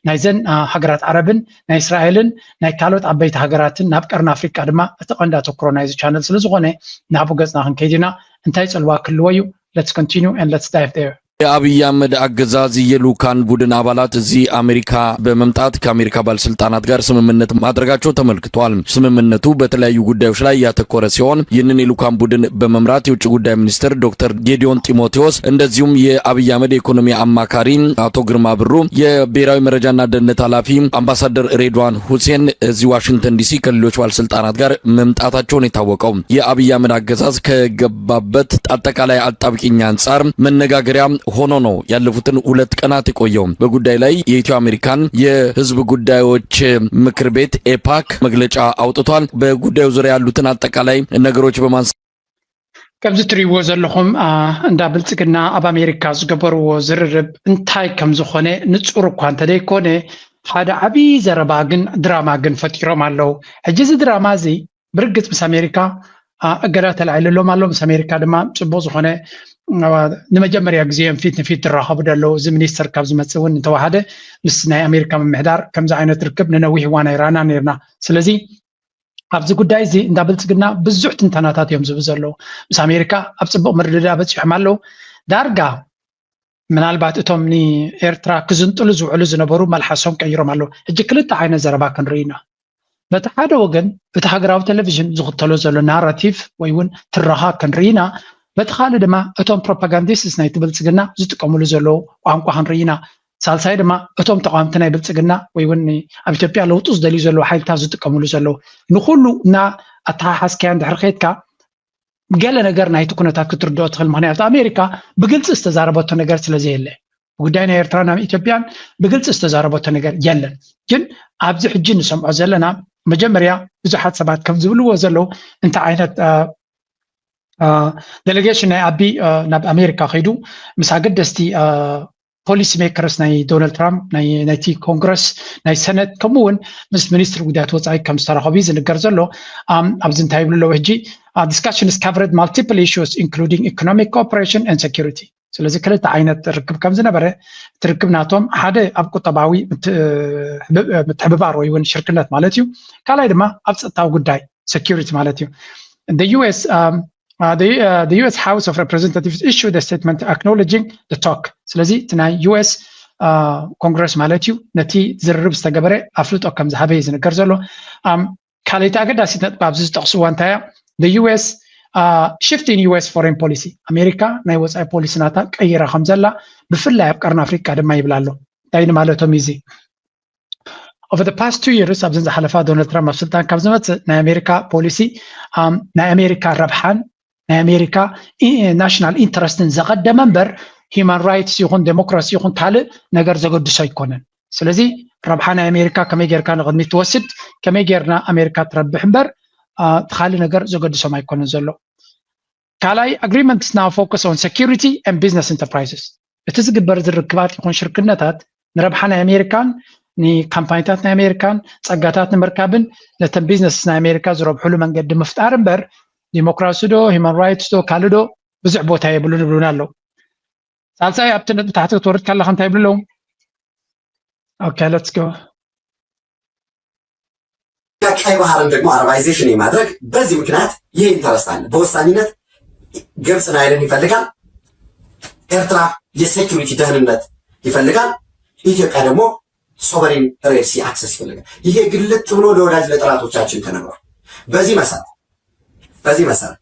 ናይዘን ሃገራት ዓረብን ናይ እስራኤልን ናይ ካልኦት ዓበይቲ ሃገራትን ናብ ቀርኒ ኣፍሪቃ ድማ እቲ ቀንዲ ኣተክሮ ናይዚ ቻነል ስለዝኾነ ናብኡ ገፅና ክንከይድ ኢና። እንታይ ፅልዋ ክህልዎ እዩ? Let's continue and let's dive there. የአብይ አህመድ አገዛዝ የልኡካን ቡድን አባላት እዚህ አሜሪካ በመምጣት ከአሜሪካ ባለስልጣናት ጋር ስምምነት ማድረጋቸው ተመልክቷል። ስምምነቱ በተለያዩ ጉዳዮች ላይ ያተኮረ ሲሆን ይህንን የልኡካን ቡድን በመምራት የውጭ ጉዳይ ሚኒስትር ዶክተር ጌዲዮን ጢሞቴዎስ እንደዚሁም የአብይ አህመድ የኢኮኖሚ አማካሪ አቶ ግርማ ብሩ፣ የብሔራዊ መረጃና ደህንነት ኃላፊ አምባሳደር ሬድዋን ሁሴን እዚህ ዋሽንግተን ዲሲ ከሌሎች ባለስልጣናት ጋር መምጣታቸውን የታወቀው የአብይ አህመድ አገዛዝ ከገባበት አጠቃላይ አጣብቂኝ አንጻር መነጋገሪያ ሆኖ ነው ያለፉትን ሁለት ቀናት የቆየው። በጉዳይ ላይ የኢትዮ አሜሪካን የህዝብ ጉዳዮች ምክር ቤት ኤፓክ መግለጫ አውጥቷል። በጉዳዩ ዙሪያ ያሉትን አጠቃላይ ነገሮች በማንሳት ከምዚ ትሪእዎ ዘለኹም እንዳ ብልፅግና ኣብ ኣሜሪካ ዝገበርዎ ዝርርብ እንታይ ከም ዝኾነ ንፁር እኳ እንተደይኮነ ሓደ ዓብዪ ዘረባ ግን ድራማ ግን ፈጢሮም ኣለዉ። ሕጂ እዚ ድራማ እዚ ብርግፅ ምስ ኣሜሪካ እገዳ ተላዒልሎም ኣሎ። ምስ ኣሜሪካ ድማ ፅቡቅ ዝኾነ ንመጀመርያ ግዜኦም ፊት ንፊት ዝራኸቡ ዘለዉ። እዚ ሚኒስተር ካብ ዝመፅእ እውን እንተወሃደ ምስ ናይ ኣሜሪካ ምምሕዳር ከምዚ ዓይነት ርክብ ንነዊሕ እዋን ኣይረኣናን ነርና። ስለዚ ኣብዚ ጉዳይ እዚ እንዳ ብልፅግና ብዙሕ ትንተናታት እዮም ዝህቡ ዘለዉ። ምስ ኣሜሪካ ኣብ ፅቡቅ ምርድዳ በፂሖም ኣለዉ። ዳርጋ ምናልባት እቶም ንኤርትራ ክዝንጥሉ ዝውዕሉ ዝነበሩ መልሓሶም ቀይሮም ኣለዉ። ሕጂ ክልተ ዓይነት ዘረባ ክንርኢ ኢና። በቲ ሓደ ወገን እቲ ሃገራዊ ቴሌቪዥን ዝኽተሎ ዘሎ ናራቲቭ ወይ እውን ትረኻ ክንርኢ ኢና። በቲ ካልእ ድማ እቶም ፕሮፓጋንዲስትስ ናይቲ ብልፅግና ዝጥቀምሉ ዘለዉ ቋንቋ ክንርኢ ኢና። ሳልሳይ ድማ እቶም ተቃወምቲ ናይ ብልፅግና ወይ እውን ኣብ ኢትዮጵያ ለውጢ ዝደልዩ ዘለዉ ሓይልታት ዝጥቀምሉ ዘለዉ ንኩሉ እና ኣተሓሓዝካያ እንድሕር ከይድካ ገለ ነገር ናይቲ ኩነታት ክትርድኦ ትኽእል። ምክንያቱ ኣሜሪካ ብግልፂ ዝተዛረበቶ ነገር ስለዘየለ ጉዳይ ናይ ኤርትራን ኢትዮጵያን ብግልፂ ዝተዛረበቶ ነገር የለን። ግን ኣብዚ ሕጂ ንሰምዖ ዘለና መጀመርያ ብዙሓት ሰባት ከም ዝብልዎ ዘለዉ እንታይ ዓይነት ዴሌጌሽን ናይ ኣቢ ናብ ኣሜሪካ ከይዱ ምስ ኣገደስቲ ፖሊሲ ሜከርስ ናይ ዶናልድ ትራምፕ ናይቲ ኮንግረስ ናይ ሰነት ከምኡ እውን ምስ ሚኒስትሪ ጉዳያት ወፃኢ ከም ዝተራኸቡ እዩ ዝንገር ዘሎ። ኣብዚ እንታይ ይብሉ ኣለዉ ሕጂ discussions covered multiple issues including economic cooperation and security። ስለዚ ክልተ ዓይነት ርክብ ከም ዝነበረ እቲ ርክብ ናቶም ሓደ ኣብ ቁጠባዊ ምትሕብባር ወይ እውን ሽርክነት ማለት እዩ። ካልኣይ ድማ ኣብ ፀጥታዊ ጉዳይ ሴኪሪቲ ማለት እዩ። The US um, uh, the, uh, the US House of Representatives issued a statement acknowledging the talk። ስለዚ እቲ ናይ US ኮንግረስ ማለት እዩ ነቲ ዝርርብ ዝተገበረ ኣፍልጦ ከም ዝሃበ እዩ ዝንገር ዘሎ። ካልኣይቲ ኣገዳሲት ነጥቢ ኣብዚ ዝጠቕስዋ እንታይ እያ? The US shifting US foreign policy፣ ኣሜሪካ ናይ ወፃኢ ፖሊሲ ናታ ቀይራ ከም ዘላ ብፍላይ ኣብ ቀርኒ ኣፍሪቃ ድማ ይብል ኣሎ። እንታይ ንማለቶም እዩ እዚ? Over the past two years ኣብዘን ዝሓለፋ ዶናልድ ትራምፕ ኣብ ስልጣን ካብ ዝመፅእ ናይ ኣሜሪካ ፖሊሲ ናይ ኣሜሪካ ረብሓን ናይ ኣሜሪካ ናሽናል ኢንተረስትን ዘቐደመ እምበር ሂማን ራይትስ ይኹን ዴሞክራሲ ይኹን ካልእ ነገር ዘገድሶ ኣይኮነን። ስለዚ ረብሓ ናይ ኣሜሪካ ከመይ ጌርካ ንቕድሚት ትወስድ፣ ከመይ ጌርና ኣሜሪካ ትረብሕ እምበር እቲ ካልእ ነገር ዘገድሶም ኣይኮነን ዘሎ። ካልኣይ agreements now focus on security and business enterprises። እቲ ዝግበር ዝርክባት ይኹን ሽርክነታት ንረብሓ ናይ ኣሜሪካን ንካምፓኒታት ናይ ኣሜሪካን ፀጋታት ንምርካብን ነተን ቢዝነስ ናይ ኣሜሪካ ዝረብሕሉ መንገዲ ምፍጣር እምበር ዲሞክራሲ ዶ ሂማን ራይትስ ዶ ካልእ ዶ ብዙሕ ቦታ የብሉን ይብሉና ኣለዉ። ሳልሳይ ኣብቲ ነጥቢ ታሕቲ ክትወርድ ከለካ እንታይ ይብሉ ኣለዉ? Okay, let's go. ቀይ ባህርን ደግሞ አረባይዜሽን የማድረግ በዚህ ምክንያት ይህ ኢንተረስት አለ። በወሳኝነት ግብፅ ናይልን ይፈልጋል። ኤርትራ የሴኩሪቲ ደህንነት ይፈልጋል። ኢትዮጵያ ደግሞ ሶቨሪን ሬድ ሲ አክሰስ ይፈልጋል። ይሄ ግልጥ ብሎ ለወዳጅ ለጠላቶቻችን ተነግሯል። በዚህ መሰረት በዚህ መሰረት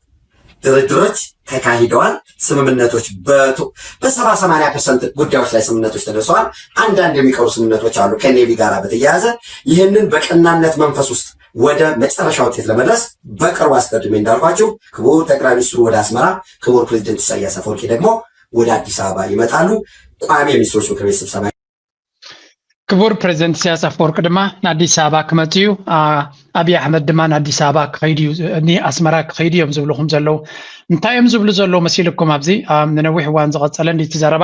ድርድሮች ተካሂደዋል። ስምምነቶች በሰባ ሰማንያ ፐርሰንት ጉዳዮች ላይ ስምምነቶች ተደርሰዋል። አንዳንድ የሚቀሩ ስምምነቶች አሉ ከኔቪ ጋር በተያያዘ። ይህንን በቀናነት መንፈስ ውስጥ ወደ መጨረሻ ውጤት ለመድረስ በቅርቡ አስቀድሜ እንዳልኳችሁ ክቡር ጠቅላይ ሚኒስትሩ ወደ አስመራ፣ ክቡር ፕሬዚደንት ኢሳያስ አፈወርቂ ደግሞ ወደ አዲስ አበባ ይመጣሉ። ቋሚ የሚኒስትሮች ምክር ቤት ስብሰባ ክቡር ፕሬዚደንት ኢሳያስ ኣፈወርቂ ድማ ንኣዲስ ኣበባ ክመፅእ እዩ። ኣብይ ኣሕመድ ድማ ንኣዲስ ኣበባ ክኸይድ እዩ፣ ንኣስመራ ክኸይዱ እዮም ዝብልኹም ዘለዉ። እንታይ እዮም ዝብሉ ዘለዉ መሲልኩም? ኣብዚ ንነዊሕ እዋን ዝቐፀለ እንዲቲ ዘረባ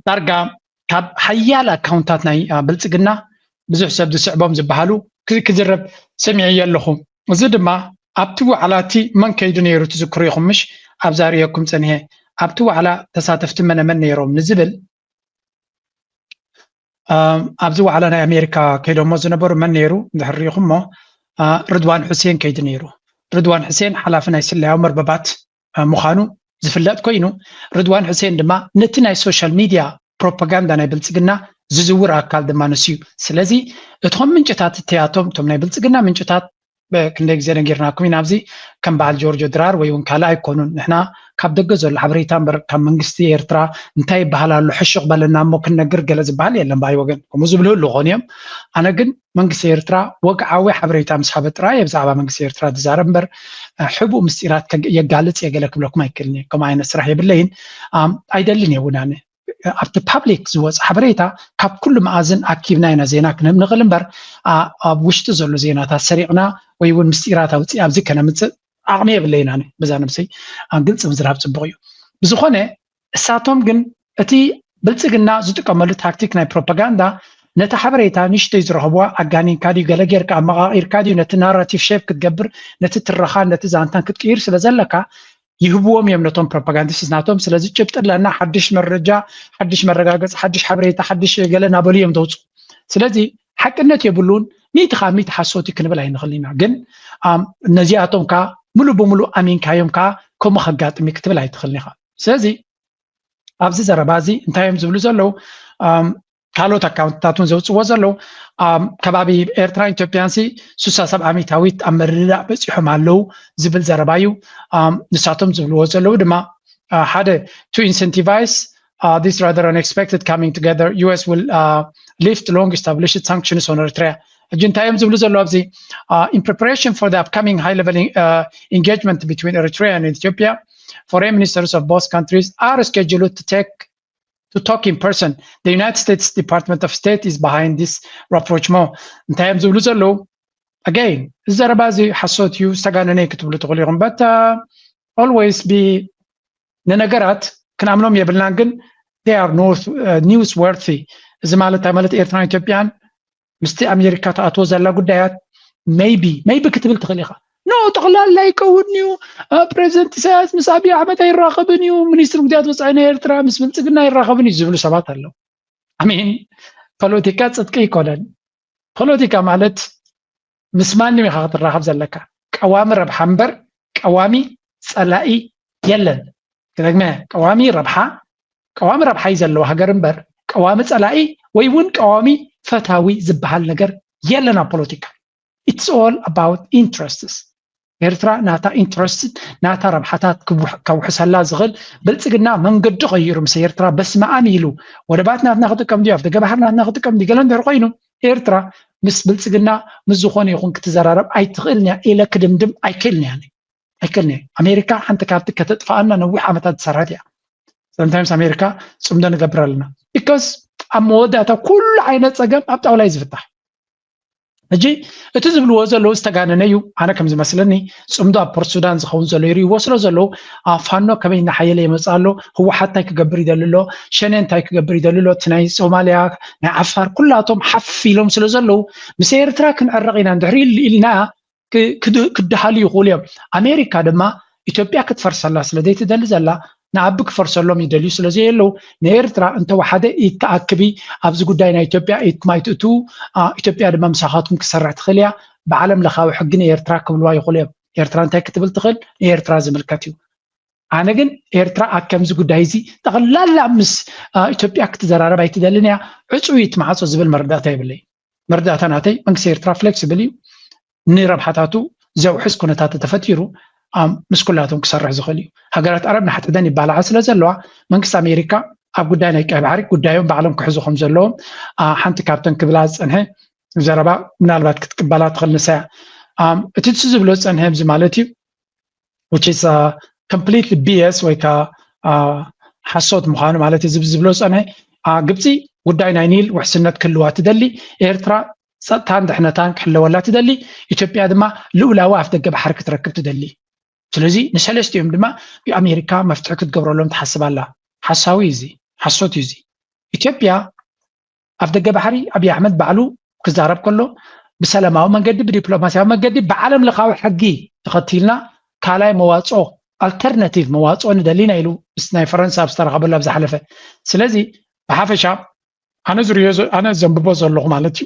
ዳርጋ ካብ ሓያል ኣካውንታት ናይ ብልፅግና ብዙሕ ሰብ ዝስዕቦም ዝበሃሉ ክዝረብ ሰሚዐ ኣለኹ። እዚ ድማ ኣብቲ ዋዕላ እቲ መን ከይዱ ነይሩ ትዝክሩ ኢኹም ምሽ? ኣብዛ ርእየኩም ፀኒሐ። ኣብቲ ዋዕላ ተሳተፍቲ መነመን ነይሮም ንዝብል ኣብዚ ዋዕላ ናይ ኣሜሪካ ከይዶሞ ዝነበሩ መን ነይሩ እንድሕር ሪኢኹሞ፣ ርድዋን ሑሴን ከይዱ ነይሩ። ርድዋን ሑሴን ሓላፊ ናይ ስለያዊ መርበባት ምዃኑ ዝፍለጥ ኮይኑ፣ ርድዋን ሑሴን ድማ ነቲ ናይ ሶሻል ሚድያ ፕሮፓጋንዳ ናይ ብልፅግና ዝዝውር ኣካል ድማ ንሱ እዩ። ስለዚ እቶም ምንጭታት እቲኣቶም እቶም ናይ ብልፅግና ምንጭታት ክንደይ ግዜ ነጊርናኩም ኢና። ኣብዚ ከም በዓል ጆርጆ ድራር ወይ እውን ካልእ ኣይኮኑን። ንሕና ካብ ደገ ዘሎ ሓበሬታ እምበር ካብ መንግስቲ ኤርትራ እንታይ ይበሃል ኣሎ ሕሹቕ በለና እሞ ክንነግር ገለ ዝበሃል የለን። ባይ ወገን ከምኡ ዝብሉ ህሉ ኾኑ እዮም። ኣነ ግን መንግስቲ ኤርትራ ወግዓዊ ሓበሬታ ምስ ሃበ ጥራይ እየ ብዛዕባ መንግስቲ ኤርትራ ዝዛረብ እምበር ሕቡእ ምስጢራት የጋልጽ እየ ገለ ክብለኩም ኣይክእልን እየ። ከምኡ ዓይነት ስራሕ የብለይን፣ ኣይደልን እየ እውን ኣነ። ኣብቲ ፓብሊክ ዝወፅ ሓበሬታ ካብ ኩሉ መኣዝን ኣኪብና ኢና ዜና ክንህብ ንኽእል እምበር ኣብ ውሽጢ ዘሎ ዜናታት ሰሪቕና ወይ እውን ምስጢራት ኣውፅእ ኣብዚ ከነምፅእ ዓቕሚ የብለይና። በዛ ነብሰይ ግልፂ ምዝራብ ፅቡቕ እዩ። ብዝኾነ እሳቶም ግን እቲ ብልፅግና ዝጥቀመሉ ታክቲክ ናይ ፕሮፓጋንዳ ነቲ ሓበሬታ ንሽተይ ዝረኸብዋ ኣጋኒንካ ድዩ ገለ ጌርካ ኣመቓቒርካ ድዩ ነቲ ናራቲቭ ሼፕ ክትገብር ነቲ ትረኻን ነቲ ዛንታን ክትቅይር ስለ ዘለካ ይህብዎም እዮም ነቶም ፕሮፓጋንዲስት ናቶም። ስለዚ ጭብጢ ኣለና፣ ሓድሽ መረጃ፣ ሓድሽ መረጋገፂ፣ ሓድሽ ሓበሬታ፣ ሓድሽ ገለ እናበሉ እዮም ዘውፅኡ። ስለዚ ሓቅነት የብሉን። ሚእቲ ካብ ሚእቲ ሓሶት እዩ ክንብል ኣይንኽእል ኢና። ግን ነዚኣቶም ከዓ ሙሉ ብሙሉ ኣሚንካዮም ከዓ ከምኡ ከጋጥም እዩ ክትብል ኣይትኽእልን ኢኻ። ስለዚ ኣብዚ ዘረባ እዚ እንታይ እዮም ዝብሉ ዘለዉ? ካልኦት ኣካውንትታት እውን ዘውፅዎ ዘለዉ ኣብ ከባቢ ኤርትራን ኢትዮጵያን ሲ ስሳ ሰብ ዓሚታዊት ኣብ ምርድዳእ በፂሖም ኣለዉ ዝብል ዘረባ እዩ። ንሳቶም ዝብልዎ ዘለዉ ድማ ሓደ to incentivize this rather unexpected coming together U S will lift long established sanctions on Eritrea. ሕጂ እንታይ እዮም ዝብሉ ዘለዉ ኣብዚ? In preparation for the upcoming high level engagement between Eritrea and Ethiopia, foreign ministers of both countries are scheduled to take to talk in person. The United States Department of State is behind this rapprochement. እንታይ እዮም ዝብሉ ዘለዉ? Again እዚ ዘረባ እዚ ሓሶት እዩ ዝተጋነነ ክትብሉ ትኽእሉ ኢኹም። But always be ንነገራት ክንኣምኖም የብልናን ግን they are news worthy። እዚ ማለት እንታይ ማለት ኤርትራን ኢትዮጵያን ምስቲ ኣሜሪካ ተኣትዎ ዘላ ጉዳያት maybe maybe ክትብል ትኽእል ኢኻ። No ጠቕላላ ኣይከውን እዩ። ፕሬዚደንት ኢሳያስ ምስ ኣብይ ኣሕመድ ኣይራኸብን እዩ፣ ሚኒስትሪ ጉዳያት ወፃኢ ናይ ኤርትራ ምስ ብልፅግና ኣይራኸብን እዩ ዝብሉ ሰባት ኣለዉ። ኣሜን። ፖለቲካ ፅድቂ ኣይኮነን። ፖለቲካ ማለት ምስ ማንም ኢኻ ክትራኸብ ዘለካ። ቀዋሚ ረብሓ እምበር ቀዋሚ ፀላኢ የለን። ክደግመ፣ ቀዋሚ ረብሓ ቀዋሚ ረብሓ እዩ ዘለዎ ሃገር እምበር ቀዋሚ ፀላኢ ወይ እውን ቀዋሚ ፈታዊ ዝበሃል ነገር የለን ኣብ ፖለቲካ። It's all about interests። ኤርትራ ናታ ኢንትረስት ናታ ረብሓታት ከውሕሰላ ዝኽእል ብልፅግና መንገዲ ቀይሩ ምስ ኤርትራ በስመኣም ኢሉ ወደባት ናትና ክጥቀም ድዩ ኣብደገ ባሕሪ ናትና ክጥቀም ድዩ ገለ እንድሕር ኮይኑ ኤርትራ ምስ ብልፅግና ምስ ዝኾነ ይኹን ክትዘራረብ ኣይትኽእልን እያ ኢለ ክድምድም ኣይክእልን እያ። ኣይክእልን እየ። ኣሜሪካ ሓንቲ ካብቲ ከተጥፍኣና ነዊሕ ዓመታት ዝሰራት እያ። Sometimes ኣሜሪካ ፅምዶ ንገብር ኣለና because ኣብ መወዳእታ ኩሉ ዓይነት ፀገም ኣብ ጣውላ እዩ ዝፍታሕ። ሕጂ እቲ ዝብልዎ ዘለዉ ዝተጋነነ እዩ። ኣነ ከም ዝመስለኒ ፅምዶ ኣብ ፖርት ሱዳን ዝኸውን ዘሎ ይርእይዎ ስለ ዘለዉ ፋኖ ከመይ እናሓየለ ይመፅእ ኣሎ፣ ህወሓት እንታይ ክገብር ይደሊ ኣሎ፣ ሸኔ እንታይ ክገብር ይደሊ ኣሎ፣ እቲ ናይ ሶማልያ ናይ ዓፋር ኩላቶም ሓፍ ኢሎም ስለ ዘለዉ ምስ ኤርትራ ክንዕረቕ ኢና እንድሕር ኢልና ክደሃሉ ይኽእሉ እዮም። ኣሜሪካ ድማ ኢትዮጵያ ክትፈርሰላ ስለ ዘይትደሊ ዘላ ንኣቢ ክፈርሰሎም ይደልዩ ስለ ዘየለዉ ንኤርትራ እንተወሓደ ኢድ ትኣክቢ ኣብዚ ጉዳይ ናይ ኢትዮጵያ ኢድኩም ኣይትእትዉ። ኢትዮጵያ ድማ ምሳኻትኩም ክሰርሕ ትኽእል እያ። ብዓለም ለኻዊ ሕጊ ንኤርትራ ክብልዋ ይኽእሉ እዮም። ኤርትራ እንታይ ክትብል ትኽእል ንኤርትራ ዝምልከት እዩ። ኣነ ግን ኤርትራ ኣብ ከምዚ ጉዳይ እዚ ጠቕላላ ምስ ኢትዮጵያ ክትዘራረብ ኣይትደልን እያ። ዕፁው እዩ እቲ ማዕፆ ዝብል መረዳእታ የብለይ። መረዳእታ ናተይ መንግስቲ ኤርትራ ፍሌክሲብል እዩ። ንረብሓታቱ ዘውሕስ ኩነታት ተፈጢሩ ምስ ኩላቶም ክሰርሕ ዝኽእል እዩ። ሃገራት ዓረብ ንሓድሕደን ይባላዓ ስለ ዘለዋ መንግስቲ ኣሜሪካ ኣብ ጉዳይ ናይ ቀይ ባሕሪ ጉዳዮም ባዕሎም ክሕዙ ከም ዘለዎም ሓንቲ ካብተን ክብላ ዝፀንሐ ዘረባ ምናልባት ክትቅበላ ትኽእል ንሳ እያ። እቲ ንሱ ዝብሎ ዝፀንሐ እዚ ማለት እዩ which is completely B S ወይ ከዓ ሓሶት ምዃኑ ማለት እዩ። ዝብሎ ዝፀንሐ ግብፂ ጉዳይ ናይ ኒል ውሕስነት ክህልዋ ትደሊ፣ ኤርትራ ፀጥታን ድሕነታን ክሕለወላ ትደሊ፣ ኢትዮጵያ ድማ ልኡላዊ ኣፍደገ ባሕሪ ክትረክብ ትደሊ። ስለዚ ንሰለስቲኦም ድማ ኣሜሪካ መፍትሒ ክትገብረሎም ትሓስብ ኣላ። ሓሳዊ እዩ እዚ፣ ሓሶት እዩ እዚ። ኢትዮጵያ ኣፍደገ ባሕሪ ኣብይ ኣሕመድ ባዕሉ ክዛረብ ከሎ ብሰላማዊ መንገዲ ብዲፕሎማሲያዊ መንገዲ ብዓለም ለኻዊ ሕጊ ተኸቲልና ካልኣይ መዋፅኦ ኣልተርናቲቭ መዋፅኦ ንደሊና ኢሉ ምስ ናይ ፈረንሳ ኣብ ዝተረኸበሉ ኣብ ዝሓለፈ። ስለዚ ብሓፈሻ ኣነ ዝሪኦ ኣነ ዘንብቦ ዘለኹ ማለት እዩ።